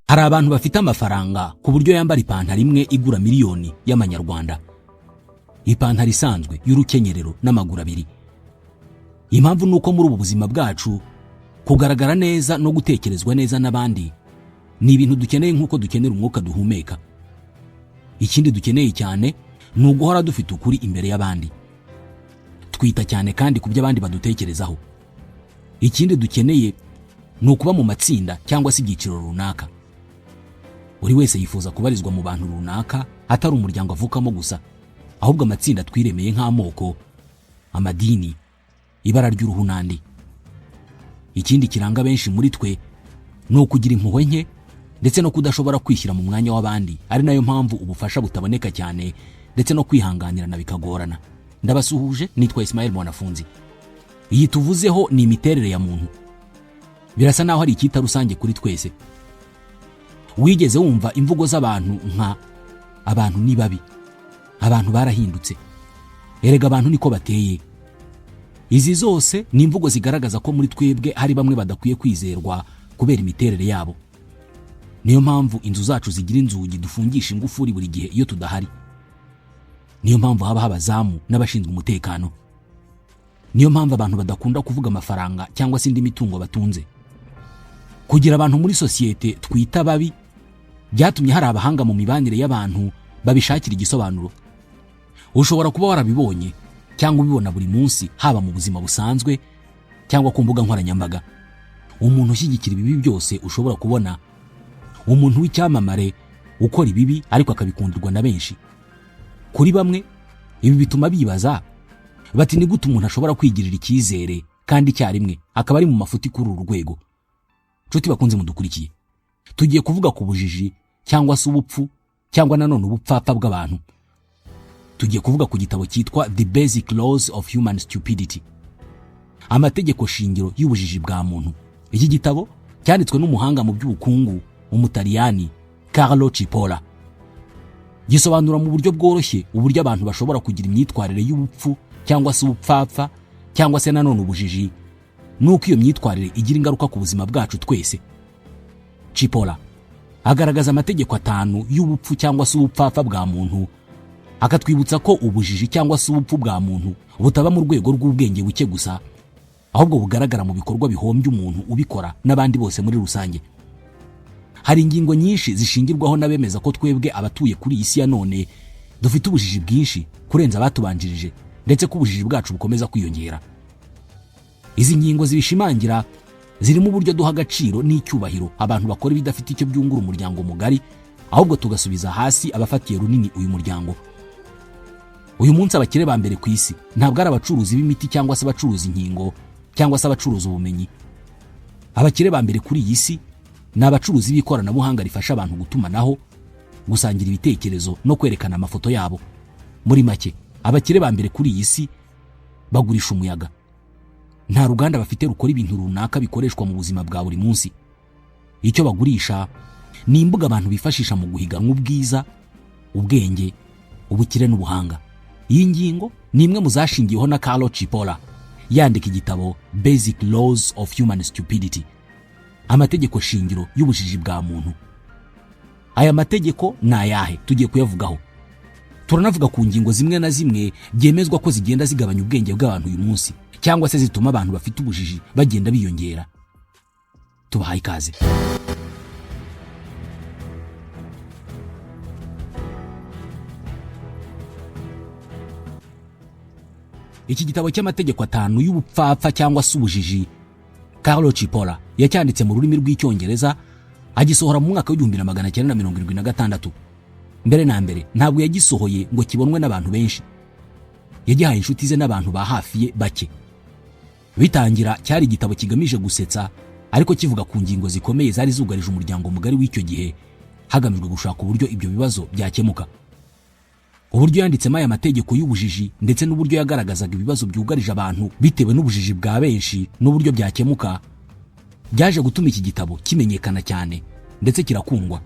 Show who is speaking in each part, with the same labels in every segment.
Speaker 1: Hari abantu bafite amafaranga ku buryo yambara ipantaro imwe igura miliyoni y'amanyarwanda, ipantaro isanzwe y'urukenyerero n'amaguru abiri. Impamvu ni uko muri ubu buzima bwacu kugaragara neza no gutekerezwa neza n'abandi ni ibintu dukeneye nk'uko dukenera umwuka duhumeka. Ikindi dukeneye cyane ni uguhora dufite ukuri imbere y'abandi. Twita cyane kandi ku byo abandi badutekerezaho. Ikindi dukeneye ni ukuba mu matsinda cyangwa se ibyiciro runaka. Buri wese yifuza kubarizwa mu bantu runaka, atari umuryango avukamo gusa, ahubwo amatsinda twiremeye nk'amoko, amadini, ibara ry'uruhu n'andi. Ikindi kiranga benshi muri twe ni ukugira impuhwe nke ndetse no kudashobora kwishyira mu mwanya w'abandi, ari nayo mpamvu ubufasha butaboneka cyane ndetse no kwihanganirana bikagorana. Ndabasuhuje, nitwa Ismael Mwanafunzi. Iyi tuvuzeho ni imiterere ya muntu. Birasa naho ari icyita rusange kuri twese. Wigeze wumva imvugo z'abantu nka "Abantu ni babi", "Abantu barahindutse", "Erega abantu niko bateye"? Izi zose ni imvugo zigaragaza ko muri twebwe hari bamwe badakwiye kwizerwa kubera imiterere yabo. Niyo mpamvu inzu zacu zigira inzugi dufungisha ingufuri buri gihe iyo tudahari. Niyo mpamvu haba abazamu n'abashinzwe umutekano. Niyo mpamvu abantu badakunda kuvuga amafaranga cyangwa se indi mitungo batunze. Kugira abantu muri sosiyete twita babi byatumye hari abahanga mu mibanire y'abantu babishakira igisobanuro. Ushobora kuba warabibonye cyangwa ubibona buri munsi, haba mu buzima busanzwe cyangwa ku mbuga nkoranyambaga. Umuntu ushyigikira ibibi byose ushobora kubona, umuntu w'icyamamare ukora ibibi ariko akabikundirwa na benshi. Kuri bamwe ibi bituma bibaza bati: "Ni gute umuntu ashobora kwigirira icyizere kandi icyarimwe akaba ari mu mafuti kuri uru rwego?" Nshuti bakunze mudukurikiye, tugiye kuvuga ku bujiji cyangwa se ubupfu cyangwa nanone ubupfapfa bw'abantu. Tugiye kuvuga ku gitabo cyitwa The Basic Laws of Human Stupidity, amategeko shingiro y'ubujiji bwa muntu. Iki gitabo cyanditswe n'umuhanga mu by'ubukungu, Umutaliyani Carlo Cipolla. Gisobanura mu buryo bworoshye uburyo abantu bashobora kugira imyitwarire y'ubupfu cyangwa se ubupfapfa cyangwa se nanone ubujiji, n'uko iyo myitwarire igira ingaruka ku buzima bwacu twese. Cipolla agaragaza amategeko atanu y'ubupfu cyangwa se ubupfapfa bwa muntu, akatwibutsa ko ubujiji cyangwa se ubupfu bwa muntu butaba mu rwego rw'ubwenge buke gusa, ahubwo bugaragara mu bikorwa bihombya umuntu ubikora n'abandi bose muri rusange. Hari ingingo nyinshi zishingirwaho n'abemeza ko twebwe abatuye kuri iyi si ya none dufite ubujiji bwinshi kurenza abatubanjirije, ndetse ko ubujiji bwacu bukomeza kwiyongera. Izi ngingo zibishimangira zirimo uburyo duha agaciro n'icyubahiro abantu bakora ibidafite icyo byungura umuryango mugari, ahubwo tugasubiza hasi abafatiye runini uyu muryango. Uyu munsi abakire ba mbere ku isi ntabwo ari abacuruzi b'imiti cyangwa se abacuruza inkingo cyangwa se abacuruza ubumenyi. Abakire ba mbere kuri iyi si ni abacuruzi b'ikoranabuhanga rifasha abantu gutumanaho, gusangira ibitekerezo no kwerekana amafoto yabo. Muri make, abakire ba mbere kuri iyi si bagurisha umuyaga. Nta ruganda bafite rukora ibintu runaka bikoreshwa mu buzima bwa buri munsi. Icyo bagurisha ni imbuga abantu bifashisha mu guhiganwa ubwiza, ubwenge, ubukire n'ubuhanga. Iyi ngingo ni imwe mu zashingiweho na Carlo Cipolla yandika igitabo Basic Laws of Human Stupidity, amategeko shingiro y'ubujiji bwa muntu. Aya mategeko ni ayahe? Tugiye kuyavugaho. Turanavuga ku ngingo zimwe na zimwe byemezwa ko zigenda zigabanya ubwenge bw'abantu uyu munsi, cyangwa se zituma abantu bafite ubujiji bagenda biyongera. Tubahaye ikaze. Iki gitabo cy'amategeko atanu y'ubupfapfa cyangwa se ubujiji, Carlo Cipolla yacyanditse mu rurimi rw'Icyongereza, agisohora mu mwaka w'1976. Mbere na mbere ntabwo yagisohoye ngo kibonwe n'abantu benshi. Yagihaye inshuti ze n'abantu ba hafi ye bake. Bitangira cyari igitabo kigamije gusetsa, ariko kivuga ku ngingo zikomeye zari zugarije umuryango mugari w'icyo gihe, hagamijwe gushaka uburyo ibyo bibazo byakemuka. Uburyo yanditsemo aya mategeko y'ubujiji ndetse n'uburyo yagaragazaga ibibazo byugarije abantu bitewe n'ubujiji bwa benshi n'uburyo byakemuka, byaje gutuma iki gitabo kimenyekana cyane ndetse kirakundwa.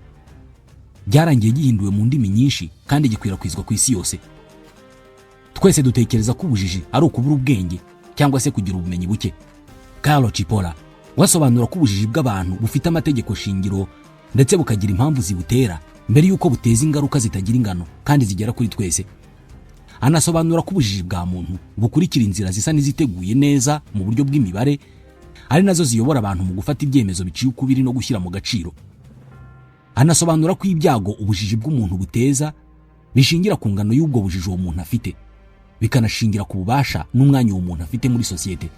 Speaker 1: Byarangiye gihinduwe mu ndimi nyinshi kandi gikwirakwizwa ku isi yose. Twese dutekereza ko ubujiji ari ukubura ubwenge cyangwa se kugira ubumenyi buke. Carlo Cipolla wasobanura ko ubujiji bw'abantu bufite amategeko shingiro. Ndetse bukagira impamvu zibutera mbere y'uko buteza ingaruka zitagira ingano kandi zigera kuri twese. Anasobanura ko ubujiji bwa muntu bukurikira inzira zisa n'iziteguye neza mu buryo bw'imibare, ari nazo ziyobora abantu mu gufata ibyemezo biciye ukubiri no gushyira mu gaciro. Anasobanura ko ibyago ubujiji bw'umuntu buteza bishingira ku ngano y'ubwo bujiji uwo muntu afite, bikanashingira ku bubasha n'umwanya uwo muntu afite muri sosiyete.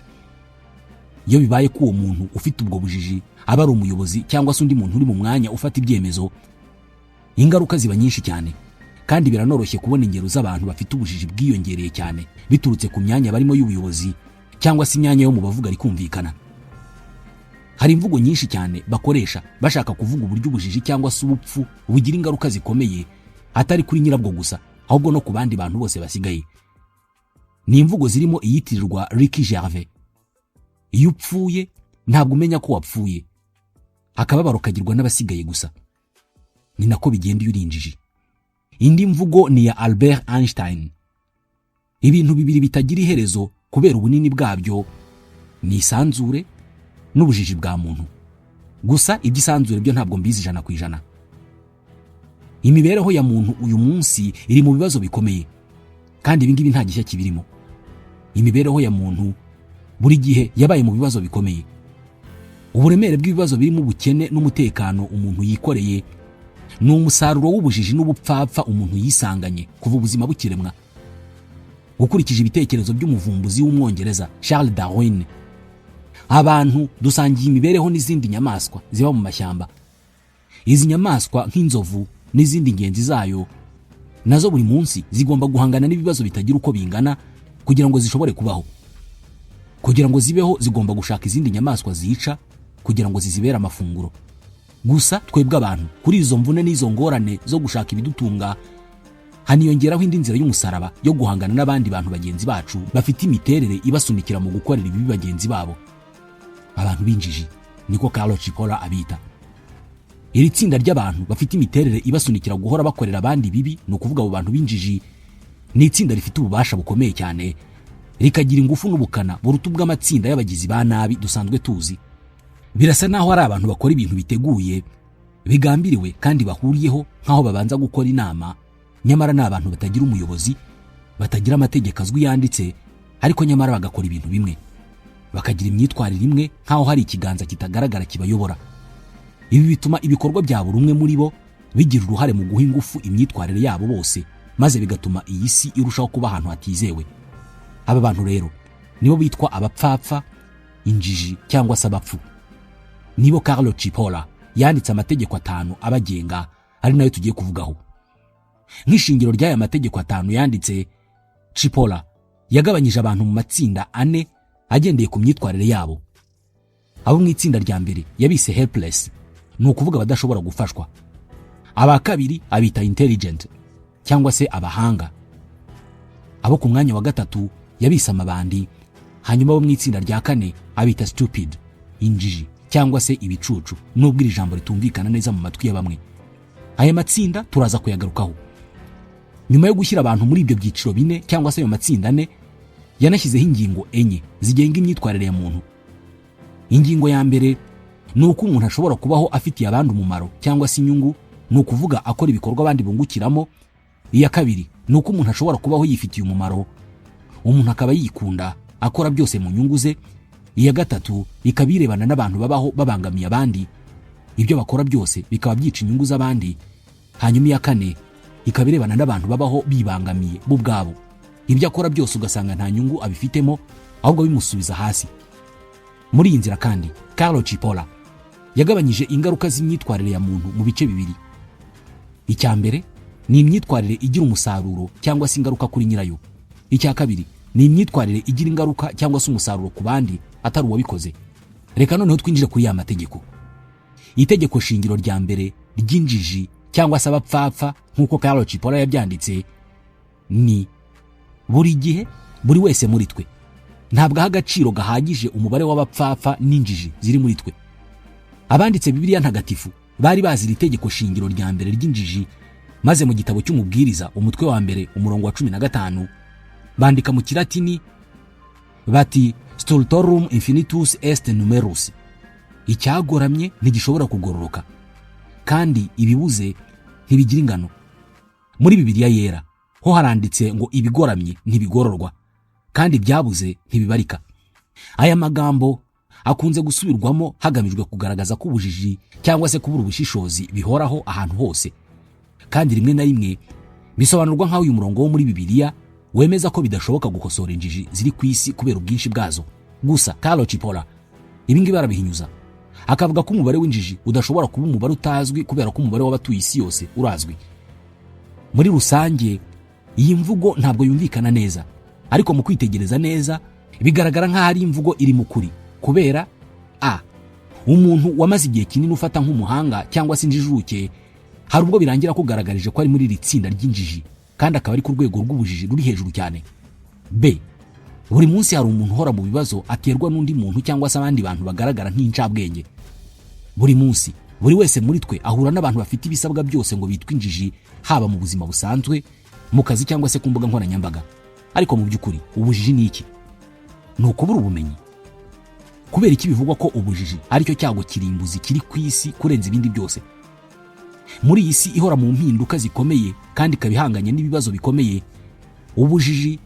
Speaker 1: Iyo bibaye ko uwo muntu ufite ubwo bujiji aba ari umuyobozi cyangwa se undi muntu uri mu mwanya ufata ibyemezo, ingaruka ziba nyinshi cyane. Kandi biranoroshye kubona ingero z'abantu bafite ubujiji bwiyongereye cyane biturutse ku myanya barimo y'ubuyobozi cyangwa se imyanya yo mu bavuga rikumvikana. Hari imvugo nyinshi cyane bakoresha bashaka kuvuga uburyo ubujiji cyangwa se ubupfu bugira ingaruka zikomeye, atari kuri nyirabwo gusa, ahubwo no ku bandi bantu bose basigaye. Ni imvugo zirimo iyitirirwa Ricky Gervais: "Iyo upfuye ntabwo umenya ko wapfuye, akababaro kagirwa n'abasigaye gusa. Ni nako bigenda iyo uri injiji." Indi mvugo ni iya Albert Einstein: "Ibintu bibiri bitagira iherezo kubera ubunini bwabyo ni isanzure n'ubujiji bwa muntu." Gusa iby'isanzure byo ntabwo mbizi 100%. Imibereho ya muntu uyu munsi iri mu bibazo bikomeye, kandi ibi ngibi nta gishya kibirimo. Imibereho ya muntu buri gihe yabaye mu bibazo bikomeye. Uburemere bw'ibibazo birimo ubukene n'umutekano umuntu yikoreye ni umusaruro w'ubujiji n'ubupfapfa umuntu yisanganye kuva ubuzima bukiremwa. Ukurikije ibitekerezo by'umuvumbuzi w'Umwongereza Charles Darwin, abantu dusangiye imibereho n'izindi nyamaswa ziba mu mashyamba. Izi nyamaswa nk'inzovu n'izindi ngenzi zayo, nazo buri munsi zigomba guhangana n'ibibazo bitagira uko bingana kugira ngo zishobore kubaho. Kugira ngo zibeho, zigomba gushaka izindi nyamaswa zica kugira ngo zizibere amafunguro. Gusa twebwe abantu, kuri izo mvune n'izo ngorane zo gushaka ibidutunga, haniyongeraho indi nzira y'umusaraba yo guhangana n'abandi bantu bagenzi bacu bafite imiterere ibasunikira mu gukorera ibibi bagenzi babo. Abantu b'injiji, niko Carlo Cipolla abita. Iri tsinda ry'abantu bafite imiterere ibasunikira guhora bakorera abandi bibi, ni ukuvuga abo bantu b'injiji, ni itsinda rifite ububasha bukomeye cyane, rikagira ingufu n'ubukana buruta ubw'amatsinda y'abagizi ba nabi dusanzwe tuzi. Birasa naho ari abantu bakora ibintu biteguye, bigambiriwe kandi bahuriyeho, nk'aho babanza gukora inama. Nyamara ni abantu batagira umuyobozi, batagira amategeko azwi yanditse, ariko nyamara bagakora ibintu bimwe, bakagira imyitwarire imwe, nk'aho hari ikiganza kitagaragara kibayobora. Ibi bituma ibikorwa bya buri umwe muri bo bigira uruhare mu guha ingufu imyitwarire yabo bose, maze bigatuma iyi si irushaho kuba ahantu hatizewe. Aba bantu rero nibo bitwa abapfapfa, injiji cyangwa se abapfu. Nibo Carlo Cipolla yanditse amategeko atanu abagenga, ari nayo tugiye kuvugaho. Nk'ishingiro ry'aya mategeko atanu yanditse, Cipolla yagabanyije abantu mu matsinda ane agendeye ku myitwarire yabo. Abo mu itsinda rya mbere yabise helpless, ni ukuvuga abadashobora gufashwa. Aba kabiri abita intelligent cyangwa se abahanga. Abo ku mwanya wa gatatu yabise amabandi. Hanyuma abo mu itsinda rya kane abita stupid, injiji cyangwa se ibicucu, nubwo iri jambo ritumvikana neza mu matwi ya bamwe. Aya matsinda turaza kuyagarukaho. Nyuma yo gushyira abantu muri ibyo byiciro bine cyangwa se ayo matsinda ane, yanashyizeho ingingo enye zigenga imyitwarire ya muntu. Ingingo ya mbere ni uko umuntu ashobora kubaho afitiye abandi umumaro cyangwa se inyungu, ni ukuvuga akora ibikorwa abandi bungukiramo. Iya kabiri ni uko umuntu ashobora kubaho yifitiye umumaro, umuntu akaba yikunda, akora byose mu nyungu ze. Iya gatatu ikaba irebana n'abantu babaho babangamiye abandi, ibyo bakora byose bikaba byica inyungu z'abandi. Hanyuma iya kane ikaba irebana n'abantu babaho bibangamiye bo ubwabo, ibyo akora byose ugasanga nta nyungu abifitemo, ahubwo bimusubiza hasi. Muri iyi nzira kandi, Carlo Cipolla yagabanyije ingaruka z'imyitwarire ya muntu mu bice bibiri. Icya mbere ni imyitwarire igira umusaruro cyangwa se ingaruka kuri nyirayo. Icya kabiri ni imyitwarire igira ingaruka cyangwa se umusaruro ku bandi atari uwabikoze. Reka noneho twinjire kuri ya mategeko. Itegeko shingiro rya mbere ry'injiji cyangwa se abapfapfa, nk'uko Carlo Cipolla yabyanditse, ni: buri gihe buri wese muri twe ntabwo aha agaciro gahagije umubare w'abapfapfa n'injiji ziri muri twe. Abanditse Bibiliya Ntagatifu bari bazi iri tegeko shingiro rya mbere ry'injiji, maze mu gitabo cy'Umubwiriza, umutwe wa mbere, umurongo wa 15, bandika mu Kilatini bati: "Stultorum infinitus est numerus", icyagoramye ntigishobora kugororoka. Kandi Kandi ibibuze ntibigira ingano. Muri Bibiliya Yera ho haranditse ngo ibigoramye ntibigororwa, kandi ibyabuze ntibibarika. Aya magambo akunze gusubirwamo hagamijwe kugaragaza ko ubujiji cyangwa se kubura ubushishozi bihoraho ahantu hose, kandi rimwe na rimwe bisobanurwa nk'aho uyu murongo wo muri Bibiliya wemeza ko bidashoboka gukosora injiji ziri ku isi kubera ubwinshi bwazo. Gusa Carlo Cipolla ibi ngibi arabihinyuza, akavuga ko umubare w'injiji udashobora kuba umubare utazwi, kubera ko umubare w'abatuye isi yose urazwi. Muri rusange iyi mvugo ntabwo yumvikana neza, ariko mu kwitegereza neza bigaragara nk'aho ari imvugo iri mu kuri, kubera a umuntu wamaze igihe kinini ufata nk'umuhanga cyangwa se injijuke, hari ubwo birangira kugaragarije ko ari muri iri tsinda ry'injiji, kandi akaba ari ku rwego rw'ubujiji ruri hejuru cyane. B, buri munsi hari umuntu uhora mu bibazo aterwa n'undi muntu cyangwa se abandi bantu bagaragara nk'incabwenge. Buri munsi buri wese muri twe ahura n'abantu bafite ibisabwa byose ngo bitwe injiji, haba mu buzima busanzwe, mu kazi cyangwa se ku mbuga nkoranyambaga. Ariko mu by'ukuri ubujiji ni iki? Ni ukubura ubumenyi. Kubera iki bivugwa ko ubujiji aricyo cyago kirimbuzi kiri ku isi kurenza ibindi byose? Muri iyi si ihora mu mpinduka zikomeye kandi ikaba ihanganye n'ibibazo bikomeye, ubujiji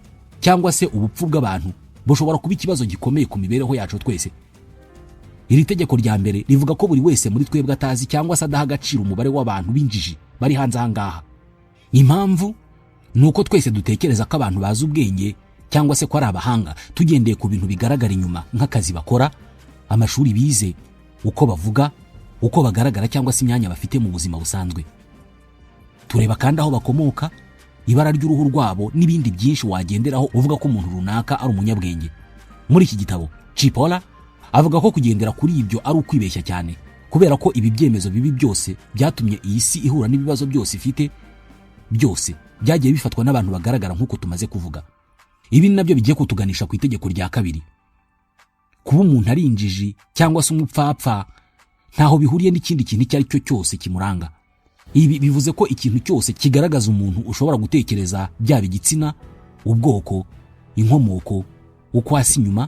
Speaker 1: cyangwa se ubupfu bw'abantu bushobora kuba ikibazo gikomeye ku mibereho yacu twese. Iri tegeko rya mbere rivuga ko buri wese muri twebwe atazi cyangwa se adaha agaciro umubare w'abantu b'injiji bari hanze aha ngaha. Impamvu ni uko twese dutekereza ko abantu bazi ubwenge cyangwa se ko ari abahanga tugendeye ku bintu bigaragara inyuma, nk'akazi bakora, amashuri bize, uko bavuga, uko bagaragara cyangwa se imyanya bafite mu buzima busanzwe. Tureba kandi aho bakomoka, ibara ry'uruhu rwabo n'ibindi byinshi wagenderaho uvuga ko umuntu runaka ari umunyabwenge. Muri iki gitabo Cipolla avuga ko kugendera kuri ibyo ari ukwibeshya cyane, kubera ko ibi byemezo bibi byose byatumye iyi si ihura n'ibibazo byose ifite, byose byagiye bifatwa n'abantu bagaragara nk'uko tumaze kuvuga. Ibi nabyo bigiye kutuganisha ku itegeko rya kabiri. Kuba umuntu ari injiji cyangwa se umupfapfa ntaho bihuriye n'ikindi kintu icyo ari cyo cyose kimuranga. Ibi bivuze ko ikintu cyose kigaragaza umuntu ushobora gutekereza, byaba igitsina, ubwoko, inkomoko, uko asa inyuma,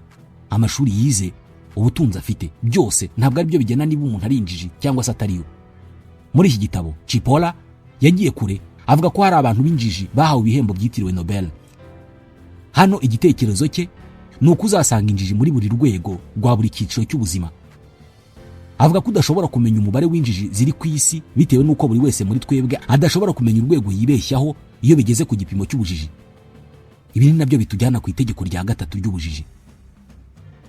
Speaker 1: amashuri yize, ubutunzi afite, byose ntabwo ari byo bigena niba umuntu ari injiji cyangwa se atariyo. Muri iki gitabo Cipolla yagiye kure, avuga ko hari abantu b'injiji bahawe ibihembo byitiriwe Nobel. Hano igitekerezo cye ni uko uzasanga injiji muri buri rwego rwa buri cyiciro cy'ubuzima. Avuga ko udashobora kumenya umubare w'injiji ziri ku isi bitewe n'uko buri wese muri twebwe adashobora kumenya urwego yibeshyaho iyo bigeze ku gipimo cy'ubujiji. Ibi ni nabyo bitujyana ku itegeko rya gatatu ry'ubujiji.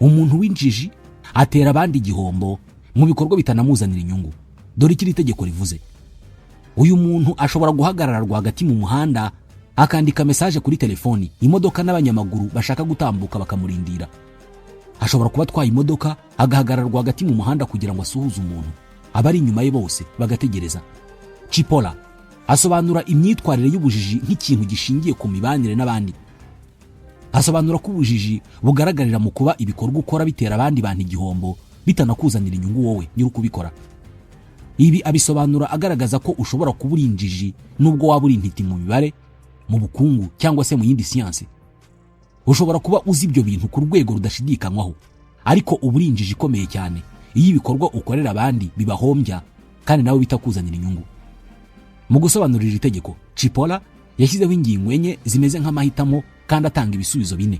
Speaker 1: Umuntu w'injiji atera abandi igihombo mu bikorwa bitanamuzanira inyungu. Dore icyo iri tegeko rivuze. Uyu muntu ashobora guhagarara rwagati mu muhanda akandika message kuri telefoni, imodoka n'abanyamaguru bashaka gutambuka bakamurindira. Ashobora kuba atwaye imodoka agahagarara rwagati mu muhanda kugira ngo asuhuze umuntu, abari inyuma ye bose bagategereza. Cipolla asobanura imyitwarire y'ubujiji nk'ikintu gishingiye ku mibanire n'abandi. Asobanura ko ubujiji bugaragarira mu kuba ibikorwa ukora bitera abandi bantu igihombo bitanakuzanira inyungu wowe nyiri ukubikora. Ibi abisobanura agaragaza ko ushobora kuba uri injiji nubwo waba uri intiti mu mibare, mu bukungu cyangwa se mu yindi siyansi. Ushobora kuba uzi ibyo bintu ku rwego rudashidikanywaho, ariko uba uri injiji ikomeye cyane iyo ibikorwa ukorera abandi bibahombya kandi nawe bitakuzanira inyungu. Mu gusobanurira iri tegeko, Cipolla yashyizeho ingingo enye zimeze nk'amahitamo kandi atanga ibisubizo bine.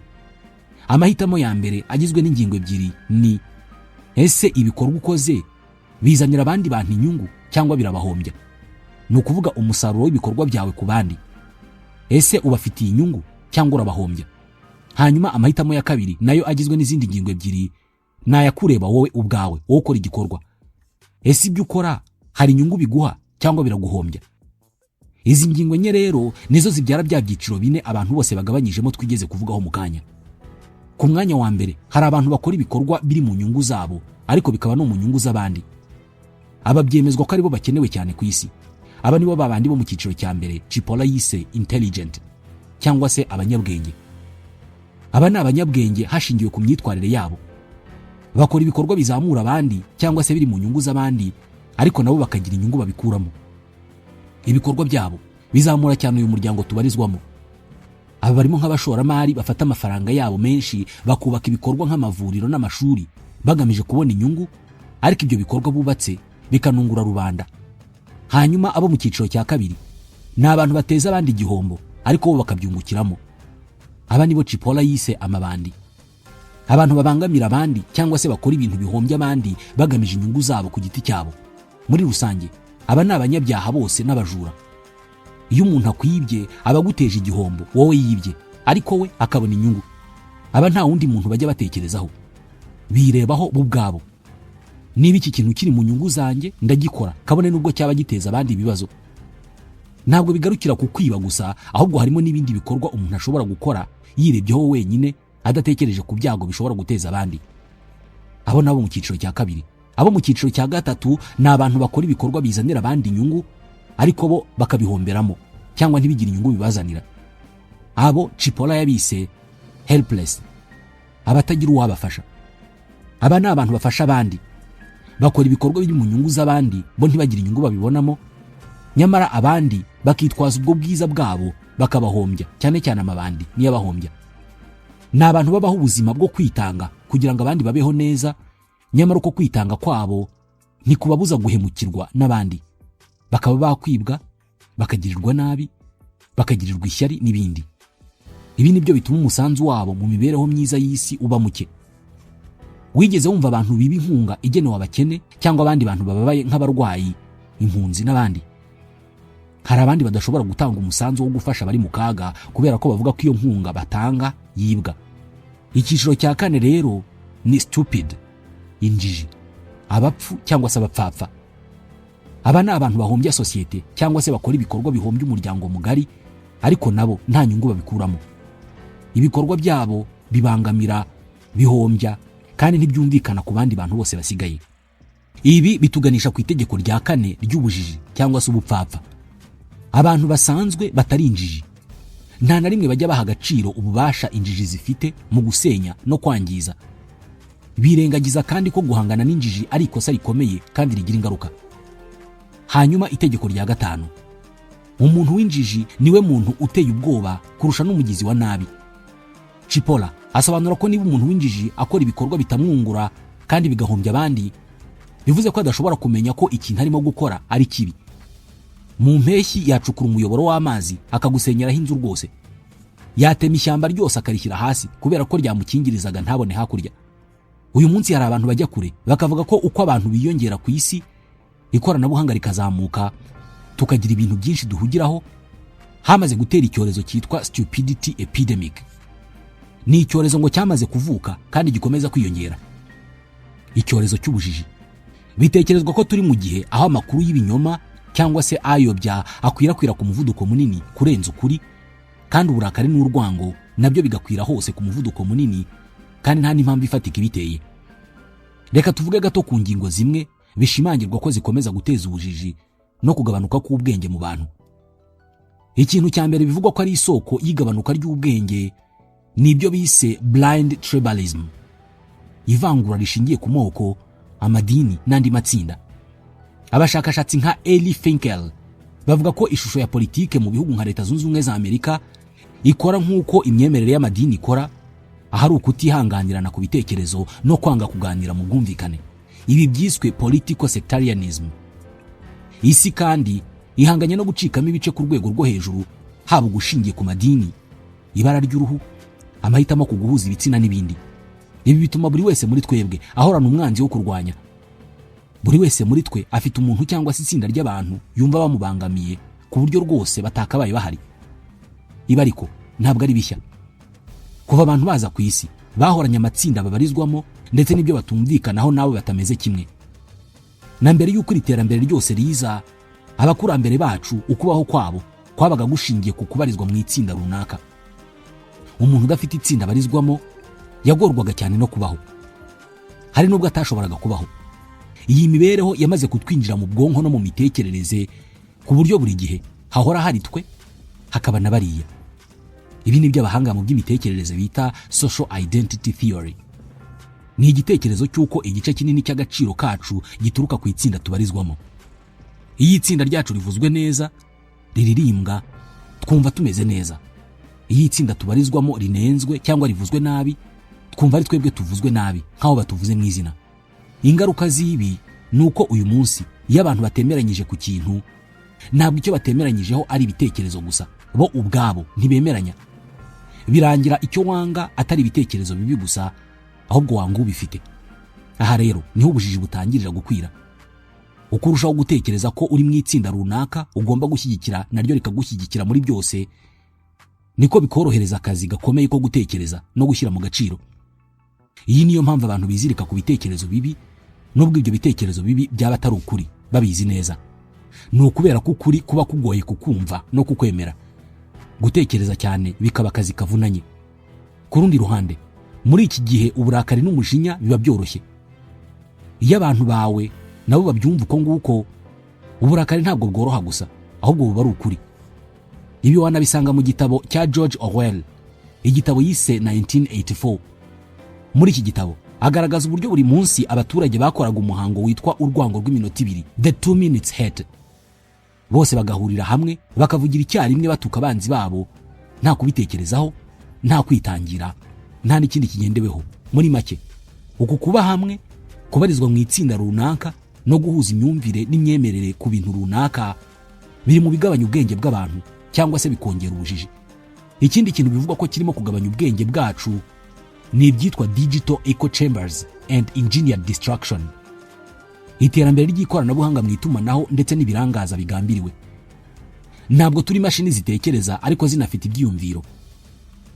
Speaker 1: Amahitamo ya mbere agizwe n'ingingo ebyiri ni: ese ibikorwa ukoze bizanira abandi bantu inyungu cyangwa birabahombya? Ni ukuvuga umusaruro w'ibikorwa byawe ku bandi, ese ubafitiye inyungu cyangwa urabahombya? Hanyuma amahitamo ya kabiri nayo agizwe n'izindi ngingo ebyiri ni ayakureba wowe ubwawe, wowe ukora igikorwa. Ese ibyo ukora hari inyungu biguha cyangwa biraguhombya? Izi ngingo enye rero nizo zibyara bya byiciro bine abantu bose bagabanyijemo twigeze kuvugaho mu kanya. Ku mwanya wa mbere hari abantu bakora ibikorwa biri mu nyungu zabo ariko bikaba no mu nyungu z'abandi. Aba byemezwa ko aribo bakenewe cyane ku isi. Aba nibo babandi bo mu cyiciro cya mbere Cipolla yise intelligent cyangwa se abanyabwenge. Aba ni abanyabwenge hashingiwe ku myitwarire yabo. Bakora ibikorwa bizamura abandi cyangwa se biri mu nyungu z'abandi, ariko nabo bakagira inyungu babikuramo. Ibikorwa byabo bizamura cyane uyu muryango tubarizwamo. Aba barimo nk'abashoramari bafata amafaranga yabo menshi bakubaka ibikorwa nk'amavuriro n'amashuri bagamije kubona inyungu, ariko ibyo bikorwa bubatse bikanungura rubanda. Hanyuma abo mu cyiciro cya kabiri ni abantu bateza abandi igihombo, ariko bo bakabyungukiramo. Aba nibo Cipolla yise amabandi, abantu babangamira abandi cyangwa se bakora ibintu bihombya abandi bagamije inyungu zabo ku giti cyabo. Muri rusange, aba ni abanyabyaha bose n'abajura. Iyo umuntu akwibye, aba aguteje igihombo wowe yibye, ariko we akabona inyungu. Aba nta wundi muntu bajya batekerezaho, birebaho bo ubwabo. Niba iki kintu kiri mu nyungu zanjye, ndagikora, kabone n'ubwo cyaba giteza abandi ibibazo. Ntabwo bigarukira ku kwiba gusa, ahubwo harimo n'ibindi bikorwa umuntu ashobora gukora yirebyeho wenyine, adatekereje ku byago bishobora guteza abandi. Abo nabo mu cyiciro cya kabiri. Abo mu cyiciro cya gatatu ni abantu bakora ibikorwa bizanira abandi inyungu, ariko bo bakabihomberamo cyangwa ntibigire inyungu bibazanira. Abo Cipolla yabise helpless, abatagira uwabafasha. Aba ni abantu bafasha abandi, bakora ibikorwa biri mu nyungu z'abandi, bo ntibagire inyungu babibonamo, nyamara abandi bakitwaza ubwo bwiza bwabo bakabahombya. Cyane cyane amabandi niyo abahombya. Ni abantu babaho ubuzima bwo kwitanga kugira ngo abandi babeho neza, nyamara uko kwitanga kwabo ntikubabuza guhemukirwa n'abandi, bakaba bakwibwa, bakagirirwa nabi, bakagirirwa ishyari n'ibindi. Ibi ni byo bituma umusanzu wabo mu mibereho myiza y'isi uba muke. Wigeze wumva abantu biba inkunga igenewe abakene cyangwa abandi bantu bababaye nk'abarwayi, impunzi n'abandi? Hari abandi badashobora gutanga umusanzu wo gufasha abari mu kaga kubera ko bavuga ko iyo nkunga batanga yibwa. Icyiciro cya kane rero ni stupid, injiji, abapfu cyangwa se abapfapfa. Aba ni abantu bahombya sosiyete cyangwa se bakora ibikorwa bihombya umuryango mugari, ariko nabo nta nyungu babikuramo. Ibikorwa byabo bibangamira, bihombya kandi ntibyumvikana ku bandi bantu bose basigaye. Ibi bituganisha ku itegeko rya kane ry'ubujiji cyangwa se ubupfapfa. Abantu basanzwe batari injiji nta na rimwe bajya baha agaciro ububasha injiji zifite mu gusenya no kwangiza. Birengagiza kandi ko guhangana n'injiji ari ikosa rikomeye kandi rigira ingaruka. Hanyuma itegeko rya gatanu: umuntu w'injiji niwe muntu uteye ubwoba kurusha n'umugizi wa nabi. Cipolla asobanura ko niba umuntu w'injiji akora ibikorwa bitamwungura kandi bigahombya abandi, bivuze ko adashobora kumenya ko ikintu arimo gukora ari kibi. Mu mpeshyi yacukura umuyoboro w'amazi akagusenyeraho inzu rwose, yatema ishyamba ryose akarishyira hasi kubera ko ryamukingirizaga ntabone hakurya. Uyu munsi hari abantu bajya kure bakavuga ko uko abantu biyongera ku isi, ikoranabuhanga rikazamuka, tukagira ibintu byinshi duhugiraho, hamaze gutera icyorezo cyitwa stupidity epidemic. Ni icyorezo ngo cyamaze kuvuka kandi gikomeza kwiyongera, icyorezo cy'ubujiji. Bitekerezwa ko turi mu gihe aho amakuru y'ibinyoma cyangwa se ayobya akwirakwira ku muvuduko munini kurenza ukuri, kandi uburakari n'urwango nabyo bigakwira hose ku muvuduko munini, kandi nta n'impamvu ifatika ibiteye. Reka tuvuge gato ku ngingo zimwe bishimangirwa ko zikomeza guteza ubujiji no kugabanuka k'ubwenge mu bantu. Ikintu cya mbere bivugwa ko ari isoko y'igabanuka ry'ubwenge ni ibyo bise blind tribalism, ivangura rishingiye ku moko, amadini n'andi matsinda. Abashakashatsi nka Eli Finkel bavuga ko ishusho ya politike mu bihugu nka Leta Zunze Ubumwe za Amerika ikora nk'uko imyemerere y'amadini ikora, ahari ukutihanganirana ku bitekerezo no kwanga kuganira mu bwumvikane. Ibi byiswe political sectarianism. Isi kandi ihanganye no gucikamo ibice ku rwego rwo hejuru, haba ugushingiye ku madini, ibara ry'uruhu, amahitamo ku guhuza ibitsina n'ibindi. Ibi bituma buri wese muri twebwe ahorana umwanzi wo kurwanya. Buri wese muri twe afite umuntu cyangwa se itsinda ry'abantu yumva bamubangamiye ku buryo rwose batakabaye bahari. Ibi ariko ntabwo ari bishya. Kuva abantu baza ku isi, bahoranye amatsinda babarizwamo ndetse n'ibyo batumvikanaho n'abo batameze kimwe. Na mbere y'uko iri terambere ryose riza, abakurambere bacu ukubaho kwabo kwabaga gushingiye ku kubarizwa mu itsinda runaka. Umuntu udafite itsinda abarizwamo yagorwaga cyane no kubaho, hari n'ubwo atashoboraga kubaho. Iyi mibereho yamaze kutwinjira mu bwonko no mu mitekerereze, ku buryo buri gihe hahora hari twe, hakaba na bariya. Ibi ni byo abahanga mu by'imitekerereze bita social identity theory. Ni igitekerezo cy'uko igice kinini cy'agaciro kacu gituruka ku itsinda tubarizwamo. Iyo itsinda ryacu rivuzwe neza, riririmbwa, twumva tumeze neza. Iyo itsinda tubarizwamo rinenzwe cyangwa rivuzwe nabi, twumva ari twebwe tuvuzwe nabi, nk'aho batuvuze mu izina. Ingaruka z'ibi ni uko uyu munsi iyo abantu batemeranyije ku kintu Ntabwo icyo batemeranyijeho ari ibitekerezo gusa, bo ubwabo ntibemeranya. Birangira icyo wanga atari ibitekerezo bibi gusa, ahubwo wanga ubifite. Aha rero niho ubujiji butangirira gukwira. Uko urushaho gutekereza ko uri mu itsinda runaka ugomba gushyigikira naryo rikagushyigikira muri byose, niko bikorohereza akazi gakomeye ko gutekereza no gushyira mu gaciro. Iyi niyo mpamvu abantu bizirika ku bitekerezo bibi, nubwo ibyo bitekerezo bibi byaba atari ukuri, babizi neza. Ni ukubera ko ukuri kuba kugoye kukumva no kukwemera. Gutekereza cyane bikaba akazi kavunanye. Ku rundi ruhande, muri iki gihe uburakari n'umujinya biba byoroshye. Iyo abantu bawe nabo babyumva uko nguko, uburakari ntabwo bworoha gusa, ahubwo buba ari ukuri. Ibi wanabisanga mu gitabo cya George Orwell, igitabo yise 1984. Muri iki gitabo agaragaza uburyo buri munsi abaturage bakoraga umuhango witwa urwango rw'iminota 2, the 2 minutes hate. Bose bagahurira hamwe bakavugira icyarimwe batuka abanzi babo, nta kubitekerezaho, nta kwitangira, nta n'ikindi kigendeweho. Muri make, uku kuba hamwe, kubarizwa mu itsinda runaka no guhuza imyumvire n'imyemerere ku bintu runaka biri mu bigabanya ubwenge bw'abantu cyangwa se bikongera ubujiji. Ikindi kintu bivugwa ko kirimo kugabanya ubwenge bwacu ni ibyitwa digital echo chambers and engineered distraction, iterambere ry'ikoranabuhanga mu itumanaho ndetse n'ibirangaza bigambiriwe. Ntabwo turi imashini zitekereza ariko zinafite ibyiyumviro,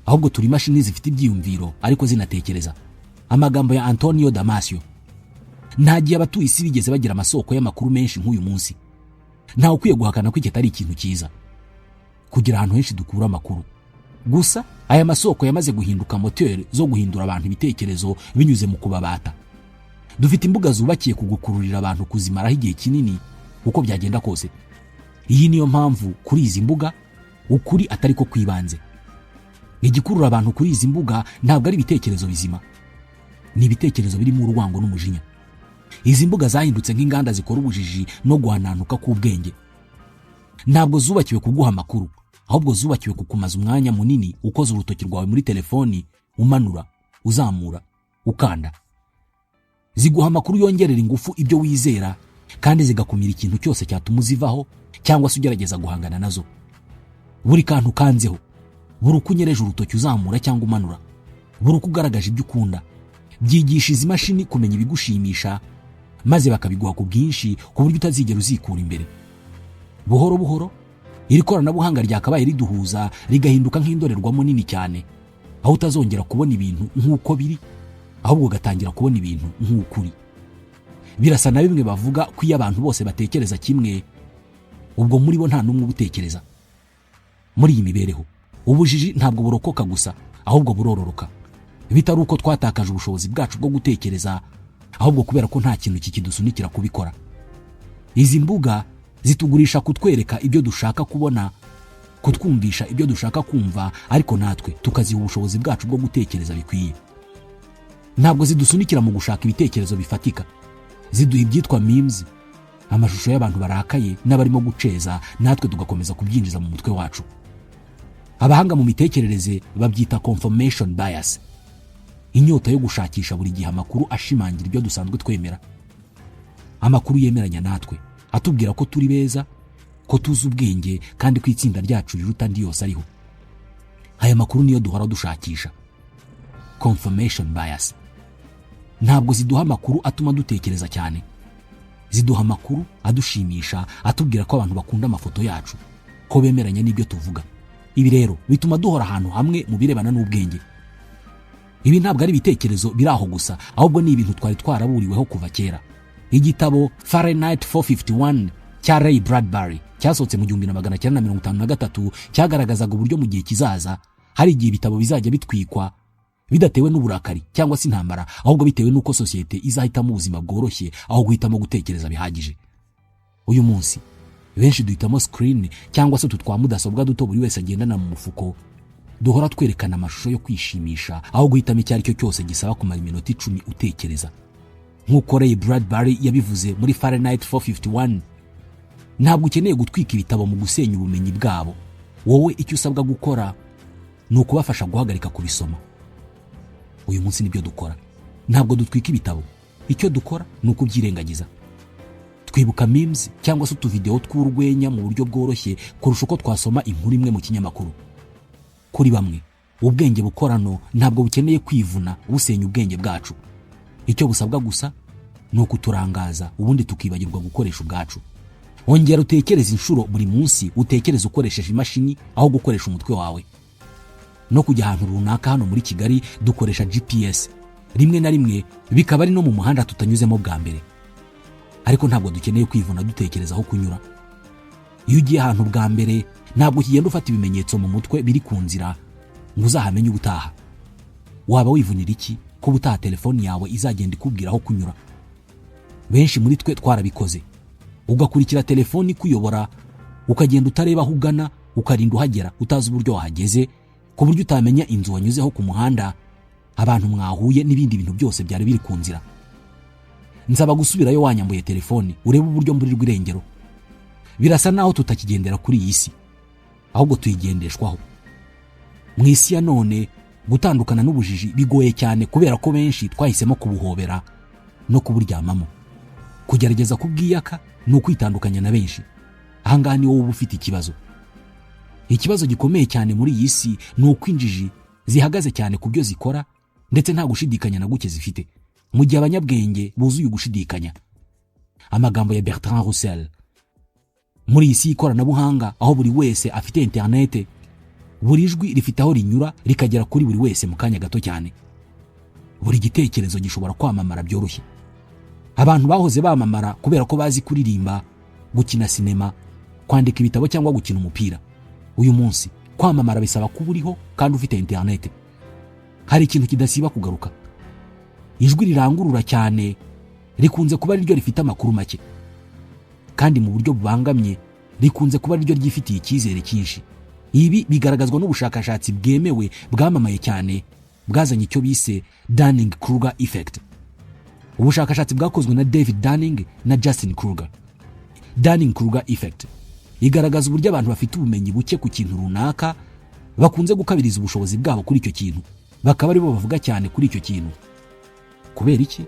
Speaker 1: ahubwo turi imashini zifite ibyiyumviro ariko zinatekereza. Amagambo ya Antonio Damasio. Nta gihe abatuye isi bigeze bagira amasoko y'amakuru menshi nk'uyu munsi. Ntawe ukwiye guhakana ko iki atari ikintu cyiza, kugira ahantu henshi dukura amakuru. Gusa aya masoko yamaze guhinduka moteri zo guhindura abantu ibitekerezo binyuze mu kubabata. Dufite imbuga zubakiye kugukururira abantu kuzimaraho igihe kinini uko byagenda kose. Iyi niyo mpamvu kuri izi mbuga ukuri atari ko kwibanze. Igikurura abantu kuri izi mbuga ntabwo ari ibitekerezo bizima, ni ibitekerezo birimo urwango n'umujinya. Izi mbuga zahindutse nk'inganda zikora ubujiji no guhananuka k'ubwenge. Ntabwo zubakiwe kuguha amakuru, ahubwo zubakiwe kukumaza umwanya munini ukoza urutoki rwawe muri telefoni, umanura, uzamura, ukanda. Ziguha amakuru yongerera ingufu ibyo wizera, kandi zigakumira ikintu cyose cyatuma uzivaho cyangwa se ugerageza guhangana nazo. Buri kantu ukanzeho, buri uko unyereje urutoki uzamura cyangwa umanura, buri uko ugaragaje ibyo ukunda, byigisha izi mashini kumenya ibigushimisha, maze bakabiguha ku bwinshi ku buryo utazigera uzikura imbere. Buhoro buhoro iri koranabuhanga ryakabaye riduhuza rigahinduka nk'indorerwamo nini cyane, aho utazongera kubona ibintu nk'uko biri, ahubwo ugatangira kubona ibintu nk'ukuri. Birasa na bimwe bavuga ko iyo abantu bose batekereza kimwe, ubwo muri bo nta n'umwe ubutekereza. Muri iyi mibereho ubujiji ntabwo burokoka gusa, ahubwo burororoka. Bitari uko twatakaje ubushobozi bwacu bwo gutekereza, ahubwo kubera ko nta kintu kikidusunikira kubikora. Izi mbuga zitugurisha kutwereka ibyo dushaka kubona, kutwumvisha ibyo dushaka kumva, ariko natwe tukaziha ubushobozi bwacu bwo gutekereza bikwiye. Ntabwo zidusunikira mu gushaka ibitekerezo bifatika, ziduha ibyitwa memes, amashusho y'abantu barakaye n'abarimo guceza, natwe tugakomeza kubyinjiza mu mutwe wacu. Abahanga mu mitekerereze babyita confirmation bias, inyota yo gushakisha buri gihe amakuru ashimangira ibyo dusanzwe twemera, amakuru yemeranya natwe, atubwira ko turi beza, ko tuzi ubwenge, kandi ko itsinda ryacu riruta andi yose ariho. Aya makuru niyo duhora dushakisha, confirmation bias. Ntabwo ziduha amakuru atuma dutekereza cyane, ziduha amakuru adushimisha, atubwira ko abantu bakunda amafoto yacu, ko bemeranya n'ibyo tuvuga. Ibi rero bituma duhora ahantu hamwe mu birebana n'ubwenge. Ibi ntabwo ari ibitekerezo biri aho gusa, ahubwo ni ibintu twari twaraburiweho kuva kera. Igitabo Fahrenheit 451 cya Ray Bradbury cyasohotse mu 1953 cyagaragazaga uburyo mu gihe kizaza hari igihe ibitabo bizajya bitwikwa bidatewe n'uburakari cyangwa se intambara, ahubwo bitewe n'uko sosiyete izahitamo ubuzima bworoshye aho guhitamo gutekereza bihagije. Uyu munsi benshi duhitamo screen cyangwa se utu twa mudasobwa duto buri wese agendana mu mufuko, duhora twerekana amashusho yo kwishimisha aho guhitamo icyo ari cyo cyose gisaba kumara iminota 10 utekereza. Nk'uko Ray Bradbury yabivuze muri Fahrenheit 451, ntabwo ukeneye gutwika ibitabo mu gusenya ubumenyi bwabo. Wowe icyo usabwa gukora ni ukubafasha guhagarika kubisoma. Uyu munsi nibyo dukora, ntabwo dutwika ibitabo, icyo dukora ni ukubyirengagiza. Twibuka memes cyangwa se utuvidewo tw'urwenya mu buryo bworoshye kurusha uko twasoma inkuru imwe mu kinyamakuru. Kuri bamwe, ubwenge bukorano ntabwo bukeneye kwivuna busenya ubwenge bwacu. Icyo busabwa gusa ni ukuturangaza, ubundi tukibagirwa gukoresha ubwacu. Ongera utekereze inshuro buri munsi utekereza ukoresheje imashini aho gukoresha umutwe wawe. No kujya ahantu runaka hano muri Kigali dukoresha GPS, rimwe na rimwe bikaba ari no mu muhanda tutanyuzemo bwa mbere, ariko ntabwo dukeneye kwivuna dutekereza aho kunyura. Iyo ugiye ahantu bwa mbere, ntabwo ukigenda ufata ibimenyetso mu mutwe biri ku nzira ngo uzahamenye ubutaha. Waba wivunira iki ko ubutaha telefoni yawe izagenda ikubwira aho kunyura? Benshi muri twe twarabikoze, ugakurikira telefoni ikuyobora, ukagenda utareba aho ugana, ukarinda uhagera utazi uburyo wahageze, ku buryo utamenya inzu wanyuzeho ku muhanda, abantu mwahuye n'ibindi bintu byose byari biri ku nzira. Nsaba gusubirayo wanyambuye telefoni, urebe uburyo mburirwa irengero. Birasa naho tutakigendera kuri iyi si, ahubwo tuyigendeshwaho. Mu isi ya none, gutandukana n'ubujiji bigoye cyane, kubera ko benshi twahisemo kubuhobera no kuburyamamo. Kugerageza kubwiyaka ni ukwitandukanya na benshi. Ahangaha ni wowe uba ufite ikibazo. Ikibazo gikomeye cyane muri iyi si ni uko injiji zihagaze cyane ku byo zikora, ndetse nta gushidikanya na guke zifite, mu gihe abanyabwenge buzuye ugushidikanya. Amagambo ya Bertrand Russell. Muri iyi si y'ikoranabuhanga, aho buri wese afite interinete, buri jwi rifite aho rinyura rikagera kuri buri wese mu kanya gato cyane. Buri gitekerezo gishobora kwamamara byoroshye. Abantu bahoze bamamara kubera ko bazi kuririmba, gukina sinema, kwandika ibitabo cyangwa gukina umupira. Uyu munsi kwamamara bisaba kuba uriho kandi ufite interinete. Hari ikintu kidasiba kugaruka: ijwi rirangurura cyane rikunze kuba ariryo rifite amakuru make, kandi mu buryo bubangamye rikunze kuba ariryo ryifitiye icyizere cyinshi. Ibi bigaragazwa n'ubushakashatsi bwemewe bwamamaye cyane bwazanye icyo bise Dunning Kruger effect, ubushakashatsi bwakozwe na David Dunning na Justin Kruger. Dunning Kruger effect igaragaza uburyo abantu bafite ubumenyi buke ku kintu runaka bakunze gukabiriza ubushobozi bwabo kuri icyo kintu, bakaba aribo bavuga cyane kuri icyo kintu. Kubera iki?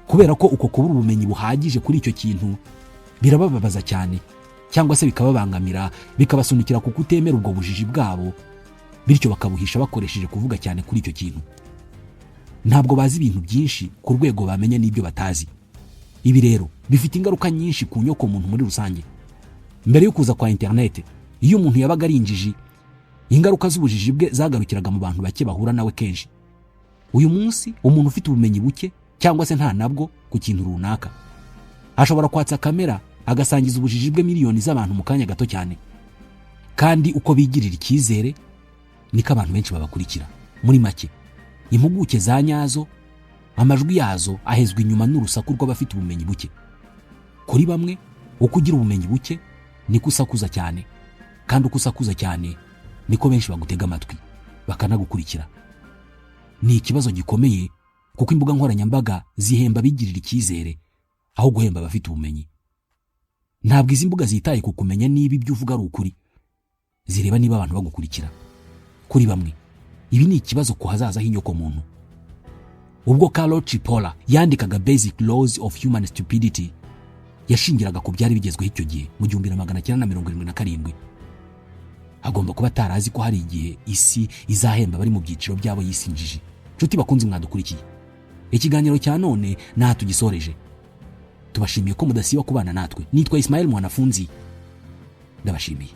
Speaker 1: Kubera ko uko kubura ubumenyi buhagije kuri icyo kintu birabababaza cyane cyangwa se bikababangamira, bikabasunikira ku kutemera ubwo bujiji bwabo, bityo bakabuhisha bakoresheje kuvuga cyane kuri icyo kintu. Ntabwo bazi ibintu byinshi ku rwego bamenya n'ibyo batazi. Ibi rero bifite ingaruka nyinshi ku nyoko muntu muri rusange. Mbere yo kuza kwa interinete, iyo umuntu yabaga ari injiji, ingaruka z'ubujiji bwe zagarukiraga mu bantu bake bahura nawe kenshi. Uyu munsi, umuntu ufite ubumenyi buke cyangwa se nta nabwo ku kintu runaka ashobora kwatsa kamera, agasangiza ubujiji bwe miliyoni z'abantu mu kanya gato cyane, kandi uko bigirira icyizere niko abantu benshi babakurikira. Muri make, impuguke za nyazo, amajwi yazo ahezwa inyuma n'urusaku rw'abafite ubumenyi buke. Kuri bamwe, uko ugira ubumenyi buke niko usakuza cyane, kandi uko usakuza cyane niko benshi bagutega amatwi bakanagukurikira. Ni ikibazo gikomeye, kuko imbuga nkoranyambaga zihemba abigirira icyizere aho guhemba abafite ubumenyi. Ntabwo izi mbuga zitaye ku kumenya niba ibyo uvuga ari ukuri, zireba niba abantu bagukurikira. Kuri bamwe, ibi ni ikibazo ku hazaza h'inyokomuntu. Ubwo Carlo Cipolla yandikaga Basic Laws of Human Stupidity, yashingiraga ku byari bigezweho icyo gihe mu 1977. Agomba kuba atarazi ko hari igihe isi izahemba abari mu byiciro byabo yise injiji. Nshuti bakunze mwadukurikiye, ikiganiro cya none naha tugisoreje. Tubashimiye ko mudasiba kubana natwe. Nitwa Ismael Mwanafunzi, ndabashimiye.